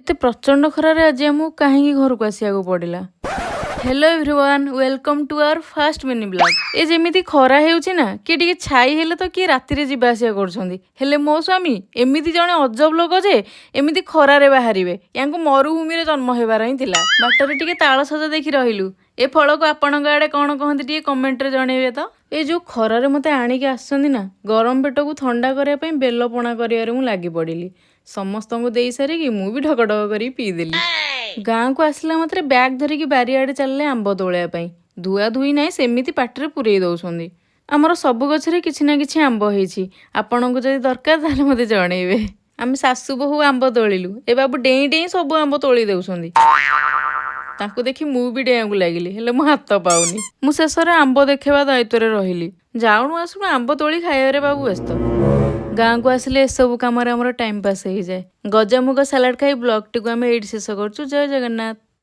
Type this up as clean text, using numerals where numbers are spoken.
ଏତେ ପ୍ରଚଣ୍ଡ ଖରାରେ ଆଜି ଆମକୁ କାହିଁକି ଘରକୁ ଆସିବାକୁ ପଡ଼ିଲା? Hello everyone, welcome to our first mini vlog. ଏ ଯେମିତି ଖରା ହେଉଛି ନା, କିଏ ଟିକେ ଛାଇ ହେଲେ ତ କିଏ ରାତିରେ ଯିବା ଆସିବା କରୁଛନ୍ତି। ହେଲେ ମୋ ସ୍ୱାମୀ ଏମିତି ଜଣେ ଅଜବ ଲୋକ ଯେ ଏମିତି ଖରାରେ ବାହାରିବେ। ୟାଙ୍କୁ ମରୁଭୂମିରେ ଜନ୍ମ ହେବାର ହିଁ ଥିଲା। ବାଟରେ ଟିକେ ତାଳ ସଜ ଦେଖି ରହିଲୁ। ଏ ଫଳକୁ ଆପଣଙ୍କ ଆଡ଼େ କ'ଣ କହନ୍ତି, ଟିକେ କମେଣ୍ଟରେ ଜଣେଇବେ ତ। ଏ ଯୋଉ ଖରାରେ ମୋତେ ଆଣିକି ଆସିଛନ୍ତି ନା, ଗରମ ପେଟକୁ ଥଣ୍ଡା କରିବା ପାଇଁ ବେଲ ପଣା କରିବାରେ ମୁଁ ଲାଗି ପଡ଼ିଲି। ସମସ୍ତଙ୍କୁ ଦେଇ ସାରିକି ମୁଁ ବି ଢକ ଢକ କରିକି ପିଇଦେଲି। ଗାଁକୁ ଆସିଲା ମାତ୍ରେ ବ୍ୟାଗ୍ ଧରିକି ବାରିଆଡ଼େ ଚାଲିଲେ ଆମ୍ବ ତୋଳିବା ପାଇଁ। ଧୁଆ ଧୁଇ ନାହିଁ, ସେମିତି ପାଟିରେ ପୁରେଇ ଦଉଛନ୍ତି। ଆମର ସବୁ ଗଛରେ କିଛି ନା କିଛି ଆମ୍ବ ହେଇଛି। ଆପଣଙ୍କୁ ଯଦି ଦରକାର, ତାହେଲେ ମୋତେ ଜଣେଇବେ। ଆମେ ଶାଶୁ ବୋହୂ ଆମ୍ବ ତୋଳିଲୁ। ଏ ବାବୁ ଡେଇଁ ଡେଇଁ ସବୁ ଆମ୍ବ ତୋଳି ଦେଉଛନ୍ତି। ତାଙ୍କୁ ଦେଖି ମୁଁ ବି ଡେଇଁବାକୁ ଲାଗିଲି, ହେଲେ ମୋ ହାତ ପାଉନି। ମୁଁ ଶେଷରେ ଆମ୍ବ ଦେଖେଇବା ଦାୟିତ୍ୱରେ ରହିଲି। ଯାଉଣୁ ଆସୁଣୁ ଆମ୍ବ ତୋଳି ଖାଇବାରେ ବାବୁ ବ୍ୟସ୍ତ। ଗାଁକୁ ଆସିଲେ ଏସବୁ କାମରେ ଆମର ଟାଇମ୍ ପାସ୍ ହେଇଯାଏ। ଗଜାମୁଗ ସାଲାଡ ଖାଇ ବ୍ଲଗଟିକୁ ଆମେ ଏଇଠି ଶେଷ କରୁଛୁ। ଜୟ ଜଗନ୍ନାଥ।